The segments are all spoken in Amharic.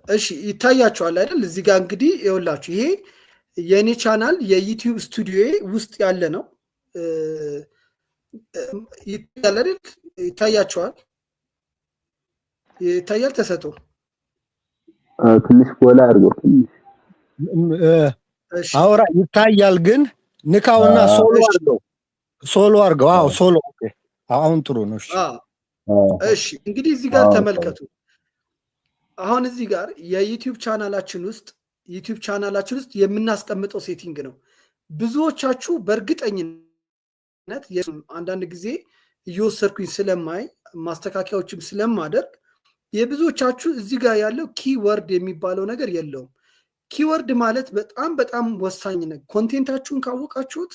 እሺ ይታያችኋል አይደል? እዚህ ጋር እንግዲህ ይኸውላችሁ ይሄ የእኔ ቻናል የ YouTube Studio ውስጥ ያለ ነው። ይታያል አይደል? ይታያችኋል? ይታያል። ተሰጡ። ትንሽ ጎላ አድርገው ትንሽ። አውራ ይታያል፣ ግን ንካውና solo አድርገው፣ solo አድርገው። አዎ፣ solo። አሁን ጥሩ ነው። እሺ። እሺ፣ እንግዲህ እዚህ ጋር ተመልከቱ። አሁን እዚህ ጋር የ YouTube ቻናላችን ውስጥ የምናስቀምጠው setting ነው። ብዙዎቻችሁ በእርግጠኝነት አንዳንድ ጊዜ እየወሰድኩኝ ስለማይ፣ ማስተካከያዎችም ስለማደርግ፣ የብዙዎቻችሁ እዚህ ጋር ያለው keyword የሚባለው ነገር የለውም። Keyword ማለት በጣም በጣም ወሳኝ ነው። Content ኣችሁን ካወቃችሁት፣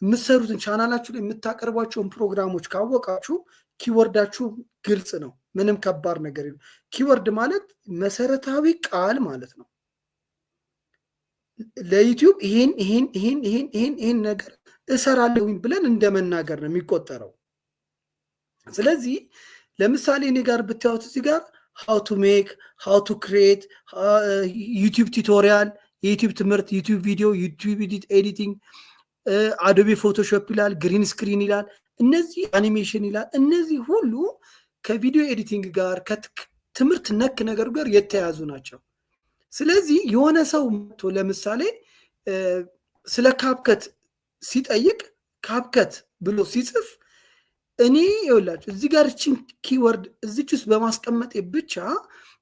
የምትሰሩትን ቻናላችሁ ላይ የምታቀርቧቸውን ፕሮግራሞች ካወቃችሁ keyword ኣችሁ ግልጽ ነው። ምንም ከባድ ነገር የለም። Keyword ማለት መሰረታዊ ቃል ማለት ነው። ለ YouTube ይሄን ይሄን ይሄን ይሄን ይሄን ይሄን ነገር እሰራለሁኝ ብለን እንደመናገር ነው የሚቆጠረው። ስለዚህ ለምሳሌ እኔ ጋር ብታዩት እዚህ ጋር how to make፣ how to create፣ YouTube tutorial፣ የ YouTube ትምህርት፣ YouTube video፣ YouTube editing፣ Adobe Photoshop ይላል፣ green screen ይላል፣ እነዚህ አኒሜሽን ይላል። እነዚህ ሁሉ ከ video editing ጋር፣ ከትምህርት ነክ ነገር ጋር የተያያዙ ናቸው። ስለዚህ የሆነ ሰው መጥቶ ለምሳሌ ስለ CapCut ሲጠይቅ፣ CapCut ብሎ ሲጽፍ፣ እኔ ይኸውላችሁ እዚህ ጋር እችን keyword እዚች ውስጥ በማስቀመጤ ብቻ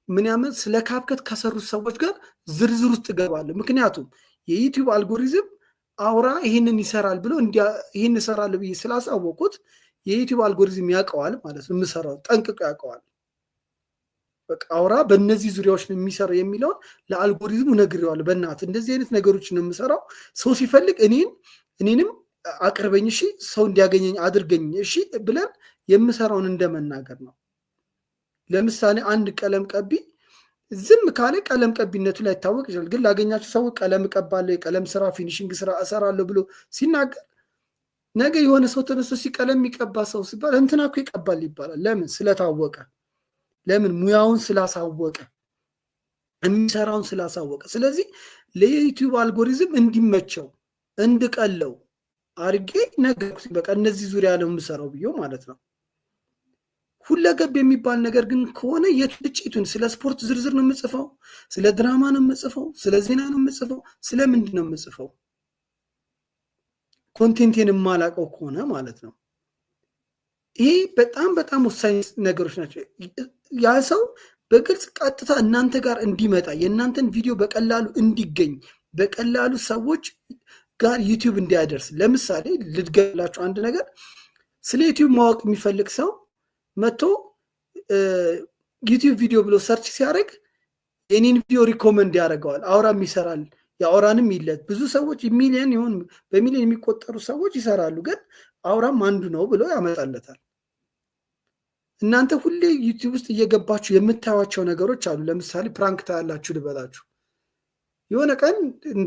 ምን ያህል ስለ CapCut ከሰሩት ሰዎች ጋር ዝርዝር ውስጥ እገባለሁ። ምክንያቱም የ YouTube algorithm አውራ ይህንን ይሰራል ብሎ፣ ይህን እሰራለሁ ብዬ ስላሳወቁት የ YouTube algorithm ያውቀዋል ማለት ነው። የምሰራው ጠንቅቆ ያውቀዋል። በቃ አውራ በእነዚህ ዙሪያዎች ነው የሚሰራው የሚለውን ለአልጎሪዝሙ ነግሬዋለሁ። በእናትህ እንደዚህ አይነት ነገሮች ነው የምሰራው። ሰው ሲፈልግ እኔንም አቅርበኝ፣ እሺ፣ ሰው እንዲያገኘኝ አድርገኝ፣ እሺ ብለን የምሰራውን እንደመናገር ነው። ለምሳሌ አንድ ቀለም ቀቢ ዝም ካለ ቀለም ቀቢነቱ ላይታወቅ ይችላል። ግን ላገኛቸው ሰው ቀለም እቀባለሁ፣ የቀለም ስራ፣ finishing ስራ እሰራለሁ ብሎ ሲናገር ነገ የሆነ ሰው ተነስቶ ሲቀለም የሚቀባ ሰው ሲባል እንትና እኮ ይቀባል ይባላል። ለምን? ስለታወቀ። ለምን? ሙያውን ስላሳወቀ፣ የሚሰራውን ስላሳወቀ። ስለዚህ ለ YouTube algorithm እንዲመቸው፣ እንድቀለው አርጌ ነገርኩት። በቃ እነዚህ ዙሪያ ነው የምሰራው ብዬው ማለት ነው። ሁለገብ የሚባል ነገር ግን ከሆነ የቱን ስለ ስፖርት ዝርዝር ነው የምጽፈው? ስለ ድራማ ነው የምጽፈው? ስለ ዜና ነው የምጽፈው? ስለ ምንድን ነው የምጽፈው? Content ኤን የማላውቀው ከሆነ ማለት ነው። ይሄ በጣም በጣም ወሳኝ ነገሮች ናቸው። ያ ሰው በግልጽ ቀጥታ እናንተ ጋር እንዲመጣ፣ የእናንተን ቪዲዮ በቀላሉ እንዲገኝ፣ በቀላሉ ሰዎች ጋር YouTube እንዲያደርስ። ለምሳሌ ልድገላችሁ አንድ ነገር። ስለ YouTube ማወቅ የሚፈልግ ሰው መጥቶ YouTube video ብሎ search ሲያደርግ የኔን ቪዲዮ recommend ያደርገዋል። አውራም ይሰራል፣ የአውራንም ይለት ብዙ ሰዎች ሚሊዮን ይሁን በሚሊዮን የሚቆጠሩ ሰዎች ይሰራሉ፣ ግን አውራም አንዱ ነው ብሎ ያመጣለታል። እናንተ ሁሌ YouTube ውስጥ እየገባችሁ የምታዩቸው ነገሮች አሉ። ለምሳሌ prank ታያላችሁ ልበላችሁ። የሆነ ቀን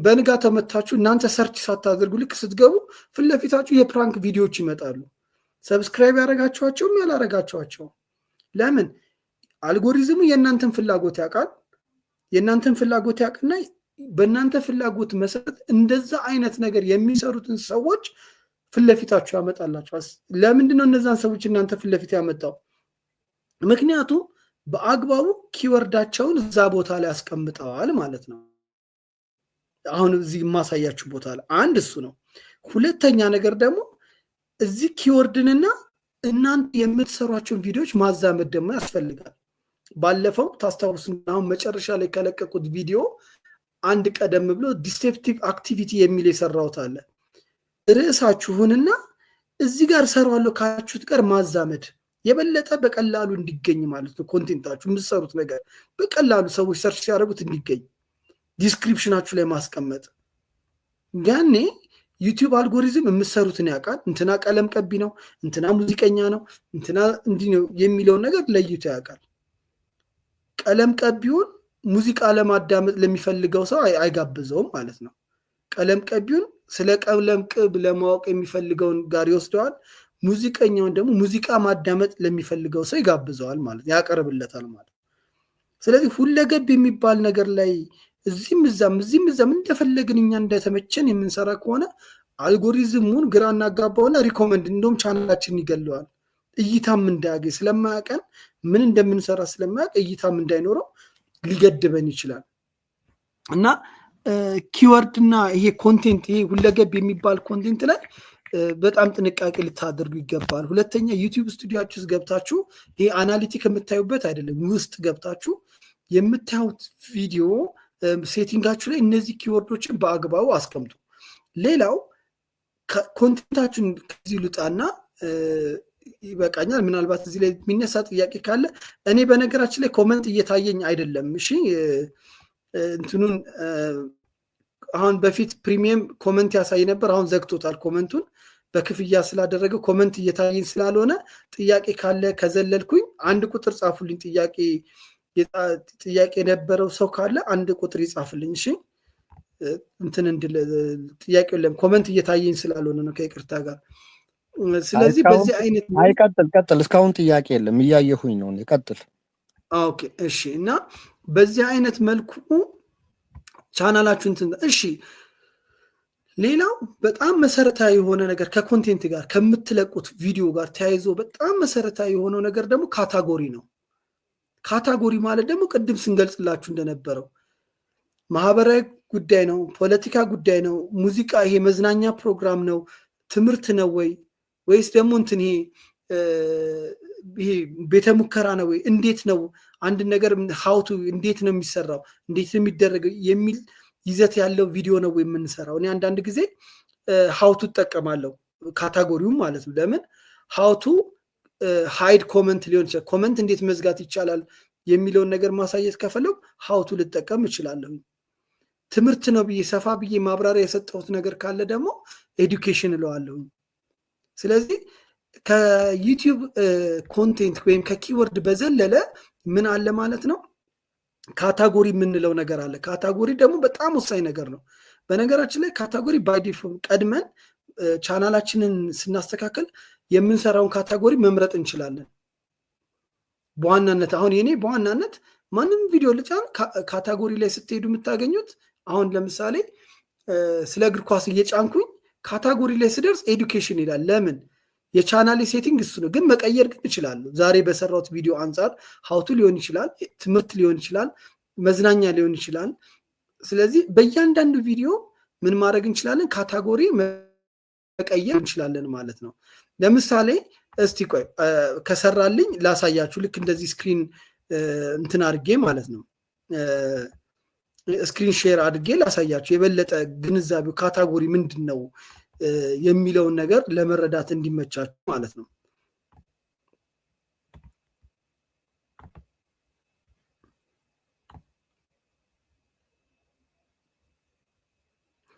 በንጋታው መታችሁ እናንተ search ሳታደርጉ ልክ ስትገቡ ፊት ለፊታችሁ የ prank ቪዲዮዎች ይመጣሉ። Subscribe ያደረጋችኋቸውም ያላረጋችኋቸው። ለምን? አልጎሪዝሙ የእናንተን ፍላጎት ያውቃል። የእናንተን ፍላጎት ያውቅና በእናንተ ፍላጎት መሰረት እንደዛ አይነት ነገር የሚሰሩትን ሰዎች ፊት ለፊታችሁ ያመጣላችኋል። ለምንድነው እነዛን ሰዎች እናንተ ፊት ለፊት ያመጣው? ምክንያቱም በአግባቡ keyword ኣቸውን እዛ ቦታ ላይ አስቀምጠዋል ማለት ነው። አሁን እዚህ የማሳያችሁ ቦታ ላይ አንድ እሱ ነው። ሁለተኛ ነገር ደግሞ እዚህ keyword ንና እናንተ የምትሰሯቸውን ቪዲዮዎች ማዛመድ ደግሞ ያስፈልጋል። ባለፈው ታስታውሱ፣ አሁን መጨረሻ ላይ ከለቀቁት ቪዲዮ አንድ ቀደም ብሎ deceptive activity የሚል የሰራሁት አለ። ርዕሳችሁንና እዚህ ጋር እሰራዋለሁ ካላችሁት ጋር ማዛመድ የበለጠ በቀላሉ እንዲገኝ ማለት ነው። Content ኣችሁ፣ የምትሰሩት ነገር በቀላሉ ሰዎች search ሲያደርጉት እንዲገኝ description ኣችሁ ላይ ማስቀመጥ። ያኔ YouTube algorithm የምትሰሩትን ያውቃል። እንትና ቀለም ቀቢ ነው፣ እንትና ሙዚቀኛ ነው፣ እንትና እንዲህ ነው የሚለውን ነገር ለይቶ ያውቃል። ቀለም ቀቢውን ሙዚቃ ለማዳመጥ ለሚፈልገው ሰው አይጋብዘውም ማለት ነው። ቀለም ቀቢውን ስለ ቀለም ቅብ ለማወቅ የሚፈልገውን ጋር ይወስደዋል። ሙዚቀኛውን ደግሞ ሙዚቃ ማዳመጥ ለሚፈልገው ሰው ይጋብዘዋል ማለት፣ ያቀርብለታል ማለት ነው። ስለዚህ ሁለገብ የሚባል ነገር ላይ እዚህም እዛም እዚህም እዛም እንደፈለግን እኛ እንደተመቸን የምንሰራ ከሆነ አልጎሪዝሙን ግራ እናጋባውና recommend እንደውም ቻናላችንን ይገለዋል። እይታም እንዳያገኝ ስለማያውቀን፣ ምን እንደምንሰራ ስለማያውቅ እይታም እንዳይኖረው ሊገድበን ይችላል። እና keyword እና ይሄ content፣ ይሄ ሁለገብ የሚባል content ላይ በጣም ጥንቃቄ ልታደርጉ ይገባል። ሁለተኛ YouTube Studio ኣችሁ ውስጥ ገብታችሁ፣ ይሄ analytic የምታዩበት አይደለም፣ ውስጥ ገብታችሁ የምታዩት ቪዲዮ setting ኣችሁ ላይ እነዚህ keyword ኦችን በአግባቡ አስቀምጡ። ሌላው content ኣችሁን፣ ከዚህ ልውጣና ይበቃኛል። ምናልባት እዚህ ላይ የሚነሳ ጥያቄ ካለ፣ እኔ በነገራችን ላይ comment እየታየኝ አይደለም። እሺ፣ እንትኑን አሁን በፊት premium comment ያሳይ ነበር። አሁን ዘግቶታል comment ኡን፣ በክፍያ ስላደረገ comment እየታየኝ ስላልሆነ ጥያቄ ካለ ከዘለልኩኝ አንድ ቁጥር ጻፉልኝ። ጥያቄ የነበረው ሰው ካለ አንድ ቁጥር ይጻፍልኝ። እሺ፣ እንትን እንድል ጥያቄ የለም፣ comment እየታየኝ ስላልሆነ ነው ከይቅርታ ጋር። ስለዚህ በዚህ አይነት አይ፣ ቀጥል ቀጥል። እስካሁን ጥያቄ የለም፣ እያየሁኝ ነው። ቀጥል። Okay፣ እሺ። እና በዚህ አይነት መልኩ ቻናላችሁን እንትን፣ እሺ። ሌላው በጣም መሰረታዊ የሆነ ነገር፣ ከ content ጋር ከምትለቁት ቪዲዮ ጋር ተያይዞ በጣም መሰረታዊ የሆነው ነገር ደግሞ category ነው። Category ማለት ደግሞ ቅድም ስንገልጽላችሁ እንደነበረው ማህበራዊ ጉዳይ ነው፣ ፖለቲካ ጉዳይ ነው፣ ሙዚቃ፣ ይሄ መዝናኛ ፕሮግራም ነው፣ ትምህርት ነው ወይ፣ ወይስ ደግሞ እንትን ይሄ ቤተ ሙከራ ነው ወይ፣ እንዴት ነው አንድ ነገር how to እንዴት ነው የሚሰራው፣ እንዴት ነው የሚደረገው የሚል ይዘት ያለው ቪዲዮ ነው የምንሰራው? እኔ አንዳንድ ጊዜ how to እጠቀማለሁ፣ category ውም ማለት ነው። ለምን how to hide comment ሊሆን ይችላል። Comment እንዴት መዝጋት ይቻላል የሚለውን ነገር ማሳየት ከፈለኩ how to ልጠቀም እችላለሁ። ትምህርት ነው ብዬ ሰፋ ብዬ ማብራሪያ የሰጠሁት ነገር ካለ ደግሞ education እለዋለሁ። ስለዚህ ከ YouTube content ወይም ከ keyword በዘለለ ምን አለ ማለት ነው? Category የምንለው ነገር አለ። Category ደግሞ በጣም ወሳኝ ነገር ነው። በነገራችን ላይ category by default ቀድመን ቻናላችንን ስናስተካከል የምንሰራውን category መምረጥ እንችላለን። በዋናነት አሁን የኔ በዋናነት ማንም ቪዲዮ ልጫን category ላይ ስትሄዱ የምታገኙት፣ አሁን ለምሳሌ ስለ እግር ኳስ እየጫንኩኝ category ላይ ስደርስ education ይላል። ለምን? የቻናሌ setting እሱ ነው። ግን መቀየር ግን እችላለሁ። ዛሬ በሰራሁት ቪዲዮ አንጻር how to ሊሆን ይችላል፣ ትምህርት ሊሆን ይችላል፣ መዝናኛ ሊሆን ይችላል። ስለዚህ በእያንዳንዱ ቪዲዮ ምን ማድረግ እንችላለን? Category መቀየር እንችላለን ማለት ነው። ለምሳሌ እስቲ ቆይ ከሰራልኝ ላሳያችሁ። ልክ እንደዚህ screen እንትን አድርጌ ማለት ነው፣ screen share አድርጌ ላሳያችሁ፣ የበለጠ ግንዛቤው category ምንድን ነው የሚለውን ነገር ለመረዳት እንዲመቻችሁ ማለት ነው።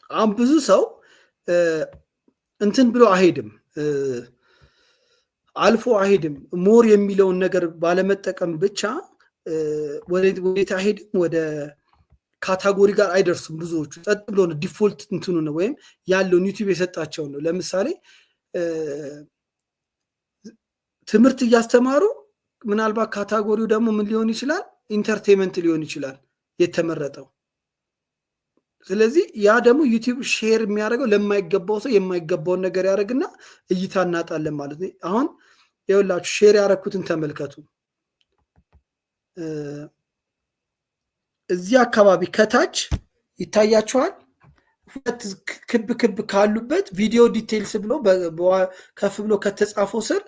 አሁን ብዙ ሰው እንትን ብሎ አይሄድም፣ አልፎ አይሄድም። More የሚለውን ነገር ባለመጠቀም ብቻ ወዴት አይሄድም? ወደ category ጋር አይደርሱም። ብዙዎቹ ጸጥ ብሎ ነው፣ default እንትኑ ነው ወይም ያለውን YouTube የሰጣቸው ነው። ለምሳሌ ትምህርት እያስተማሩ ምናልባት category ው ደግሞ ምን ሊሆን ይችላል? Entertainment ሊሆን ይችላል የተመረጠው። ስለዚህ ያ ደግሞ YouTube share የሚያደርገው ለማይገባው ሰው የማይገባውን ነገር ያደርግና እይታ እናጣለን ማለት ነው። አሁን ይኸውላችሁ share ያደረኩትን ተመልከቱ። እዚህ አካባቢ ከታች ይታያችኋል። ሁለት ክብ ክብ ካሉበት video details ብሎ ከፍ ብሎ ከተጻፈው ስር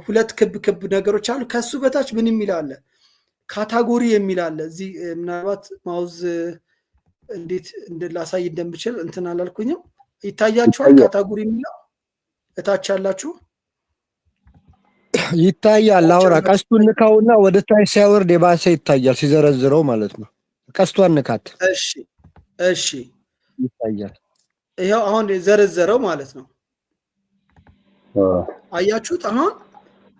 ሁለት ክብ ክብ ነገሮች አሉ። ከሱ በታች ምን የሚል አለ? Category የሚል አለ። እዚህ ምናልባት mouse እንዴት ላሳይ እንደምችል እንትን አላልኩኝም። ይታያችኋል? Category የሚለው እታች ያላችሁ። ይታያል። አውራ ቀስቱን ንካውና ወደ ታች ሲያወርድ የባሰ ይታያል፣ ሲዘረዝረው ማለት ነው። ቀስቷን ንካት። እሺ። ይታያል። ይኸው አሁን ዘረዘረው ማለት ነው። አያችሁት? አሁን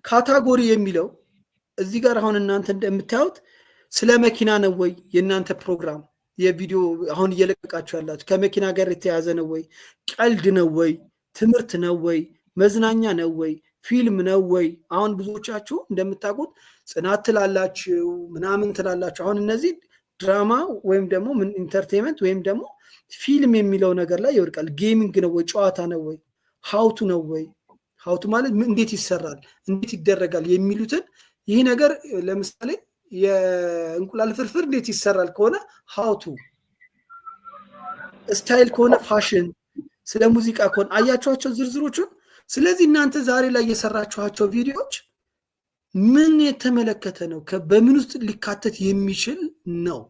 category የሚለው እዚህ ጋር አሁን እናንተ እንደምታዩት ስለ መኪና ነው ወይ የእናንተ ፕሮግራም፣ የቪዲዮ አሁን እየለቀቃችሁ ያላችሁ ከመኪና ጋር የተያያዘ ነው ወይ? ቀልድ ነው ወይ? ትምህርት ነው ወይ? መዝናኛ ነው ወይ? ፊልም ነው ወይ? አሁን ብዙዎቻችሁ እንደምታውቁት ጽናት ትላላችሁ፣ ምናምን ትላላችሁ። አሁን እነዚህ ድራማ ወይም ደግሞ ምን entertainment ወይም ደግሞ ፊልም የሚለው ነገር ላይ ይወድቃል። Gaming ነው ወይ? ጨዋታ ነው ወይ? How to ነው ወይ? How to ማለት እንዴት ይሰራል፣ እንዴት ይደረጋል የሚሉትን። ይህ ነገር ለምሳሌ የእንቁላል ፍርፍር እንዴት ይሰራል ከሆነ how to፣ style ከሆነ ፋሽን፣ ስለ ሙዚቃ ከሆነ፣ አያችኋቸው ዝርዝሮቹን። ስለዚህ እናንተ ዛሬ ላይ የሰራችኋቸው ቪዲዮዎች ምን የተመለከተ ነው? በምን ውስጥ ሊካተት የሚችል ነው?